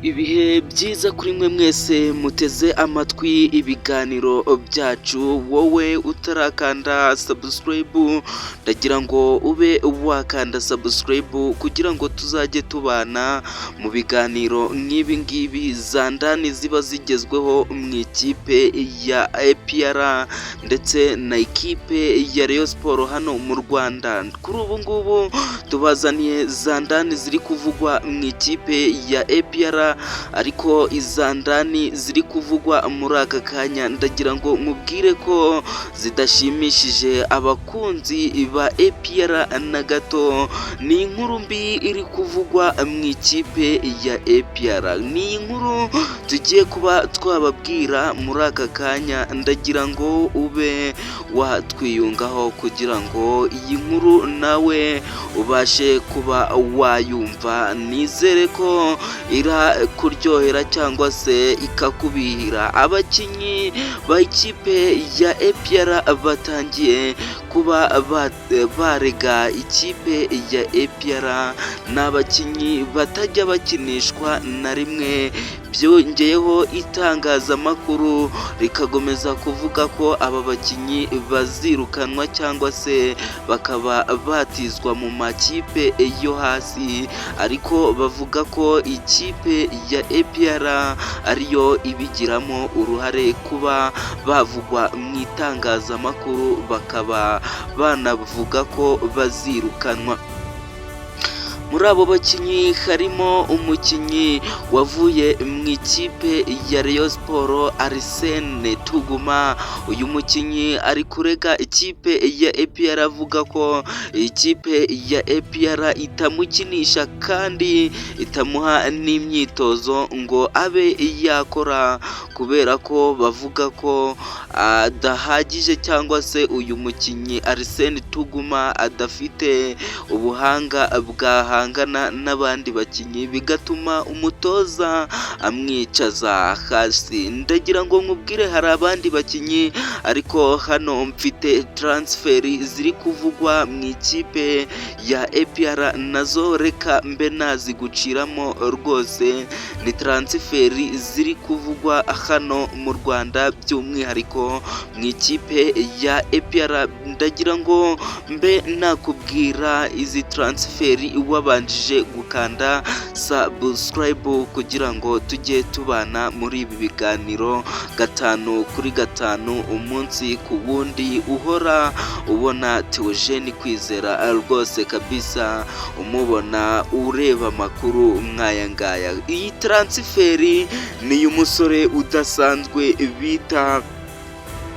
Ibihe byiza kuri mwe mwese muteze amatwi ibiganiro byacu. Wowe utarakanda subscribe, ndagira ngo ube wakanda subscribe kugira ngo tuzajye tubana mu biganiro nk'ibi ngibi za ndani ziba zigezweho mu ikipe ya APR ndetse na ikipe ya Rayon Sports hano mu Rwanda. Kuri ubu ngubu tubazaniye za ndani ziri kuvugwa mu ikipe ya APR, ariko iza ndani ziri kuvugwa muri aka kanya, ndagira ngo nkubwire ko zidashimishije abakunzi ba APR na gato. Ni inkuru mbi iri kuvugwa mu ikipe ya APR. Ni inkuru tugiye kuba twababwira muri aka kanya. Ndagira ngo ube watwiyungaho kugira ngo iyi nkuru nawe ubashe kuba wayumva. Nizere ko irakuryohera cyangwa se ikakubihira. Abakinnyi ba ikipe ya APR batangiye kuba barega ikipe ya APR. Ni abakinnyi batajya bakinishwa na rimwe. Byongeyeho, itangazamakuru rikakomeza kuvuga ko aba bakinnyi bazirukanwa cyangwa se bakaba batizwa mu makipe yo hasi, ariko bavuga ko ikipe ya APR ariyo ibigiramo uruhare kuba bavugwa mu itangazamakuru, bakaba banavuga ko bazirukanwa. Muri abo bakinnyi harimo umukinnyi wavuye mu ikipe ya Rayon Sports, Arsene Tuguma. Uyu mukinnyi ari kurega ikipe ya APR, avuga ko ikipe ya APR itamukinisha kandi itamuha n'imyitozo ngo abe yakora, kubera ko bavuga ko adahagije, cyangwa se uyu mukinnyi Arsene Tuguma adafite ubuhanga bwahangana n'abandi bakinnyi, bigatuma umutoza amwicaza hasi. Ndagira ngo nkubwire, hari abandi bakinnyi, ariko hano mfite transfer ziri kuvugwa mu ikipe ya APR, nazo reka mbe naziguciramo rwose. Ni transfer ziri kuvugwa hano mu Rwanda, by'umwihariko mu ikipe ya APR. Ndagira ngo mbe nakubwira izi transfer wabanjije gukanda subscribe kugira ngo tujye tubana muri ibi biganiro gatanu kuri gatanu, umunsi ku wundi. Uhora ubona Theogene Kwizera rwose kabisa, umubona ureba amakuru nk'aya ngaya. Iyi transfer ni iy'umusore udasanzwe bita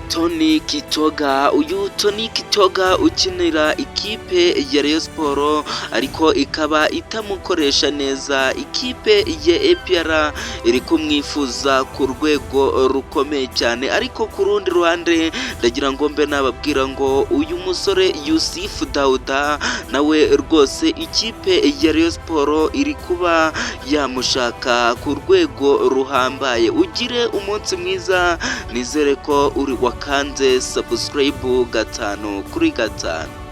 Tony Kitoga. Uyu Tony Kitoga ukinira ikipe ya Rayon Sports, ariko ikaba itamukoresha neza. Ikipe ya APR iri kumwifuza ku rwego rukomeye cyane, ariko ku rundi ruhande ndagira ngo mbe nababwira ngo uyu musore Yusuf Dauda nawe rwose ikipe ya Rayon Sports iri kuba yamushaka ku rwego ruhambaye. Ugire umunsi mwiza, nizere ko uri wakanze subscribe gatanu kuri gatanu.